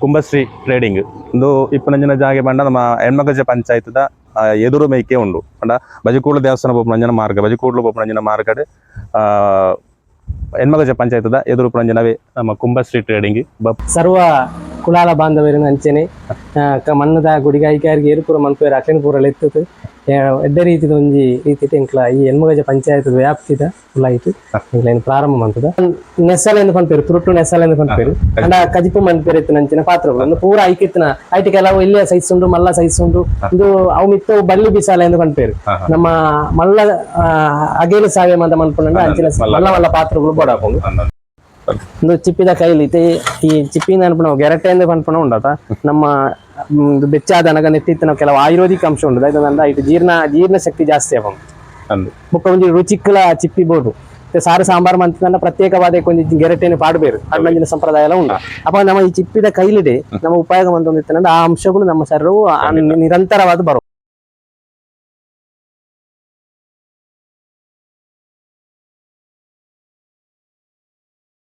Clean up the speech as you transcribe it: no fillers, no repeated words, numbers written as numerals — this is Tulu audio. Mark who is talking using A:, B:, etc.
A: ಕುಂಭಶ್ರೀ ಟ್ರೇಡಿಂಗ್. ಇಂದು ಇಪ್ಪುನಂಚಿನ ಜಾಗೆ ಪಂಡ ನಮ್ಮ ಎಣ್ಮಗಜ ಪಂಚಾಯತ್ದ ಎದುರು ಮೈಕೆ ಉಂಡು. ಪಂಡ ಬಜಿಕೂಡ್ಲು ದೇವಸ್ಥಾನ ಪೋಪುನಂಚಿನ ಮಾರ್ಗ, ಬಜಿಕೂಡ್ಲು ಪೋಪುನಂಚಿನ ಮಾರ್ಗಡ್ ಎಣ್ಮಗಜ ಪಂಚಾಯತ್ದ ಎದುರು ಪುನಂಜಿನವೇ ನಮ್ಮ ಕುಂಭಶ್ರೀ ಟ್ರೇಡಿಂಗ್.
B: ಸರ್ವ ಕುಲಾಲ ಬಾಂಧವರಿನ ಅಂಚನೆ ಮಣ್ಣದ ಗುಡಿಗಾಯಿಕಾರಿಗೆ ಏರುಪುರ ಮನ್ಪೇರು ಅಕ್ಲೆನ ಪೂರ ಲೆತ್ತದು ಎಡ್ಡೆ ರೀತಿದ ಒಂಜಿ ರೀತಿಟ್ ಎಂಕ್ಲ ಈ ಎಣ್ಮಗಜ ಪಂಚಾಯತ್ ವ್ಯಾಪ್ತಿದ ಉಲಾಯಿತು ಎಂಕ್ಲ ಪ್ರಾರಂಭ ಮಂತದ. ನೆಸಲೆ ಎಂದು ಪನ್ಪೇರು, ತುರುಟು ನೆಸಲೆ ಎಂದು ಪನ್ಪೇರು. ಅಂಡ ಕಜಿಪು ಮನ್ಪೇರು ಇತ್ತಿನ ಅಂಚಿನ ಪಾತ್ರಗಳು. ಒಂದು ಪೂರ ಐಕಿತ್ತಿನ ಐಟ್ ಕೆಲವು ಎಲ್ಲಿಯ ಸೈಜ್ ಉಂಡು, ಮಲ್ಲ ಸೈಜ್ ಉಂಡು. ಇದು ಅವು ಮಿತ್ತ ಬಳ್ಳಿ ಬಿಸಾಲೆ ಎಂದು ಪನ್ಪೇರು. ನಮ್ಮ ಮಲ್ಲ ಅಗೇಲು ಸಾವೆ ಮಂದ ಮನ್ಪುಂಡ ಅಂಚಿನ ಮಲ್ಲ ಮಲ್ಲ ಪಾತ್ರಗಳು ಬೋಡಾಪುಂಡು. ಒಂದು ಚಿಪ್ಪಿದ ಕೈಲಿ ಇತ್ತೆ ಈ ಚಿಪ್ಪಿನ ಅನ್ಪುಣ ಗೆರಟೆ ಎಂದು ಪನ್ಪುಣ ಉಂಡತ. ನಮ್ಮ ಇದು ಬೆಚ್ಚಾದ ಅನಗ ನೆಟ್ಟಿತ್ತಿನ ಕೆಲವು ಆಯುರ್ವೇದಿಕ್ ಅಂಶ ಉಂಡು. ದಾಯೆಗಂದ್ರೆ ಐಟ್ ಜೀರ್ಣ ಜೀರ್ಣ ಶಕ್ತಿ ಜಾಸ್ತಿ ಆಪುಂಡು. ಬೊಕ್ಕ ಒಂಜಿ ರುಚಿಕ್ಕಲ ಚಿಪ್ಪಿ ಬೋಡು. ಇತ್ತೆ ಸಾರು ಸಾಂಬಾರ್ ಮಂತಂಡ ಪ್ರತ್ಯೇಕವಾದ ಒಂಜಿ ಗೆರಟೆನ ಪಾಡ್ಬೇರು. ಅಡ್ಮಂಜಿನ ಸಂಪ್ರದಾಯ ಎಲ್ಲ ಉಂಡು. ಅಪ್ಪ ನಮ್ಮ ಈ ಚಿಪ್ಪಿದ ಕೈಲಿಡೆ ನಮ್ಮ ಉಪಯೋಗ ಮಂತೊಂದಿತ್ತಂದ್ರೆ ಆ ಅಂಶಗಳು ನಮ್ಮ ಶರೀರವು ನಿರಂತರವಾದ ಬರು.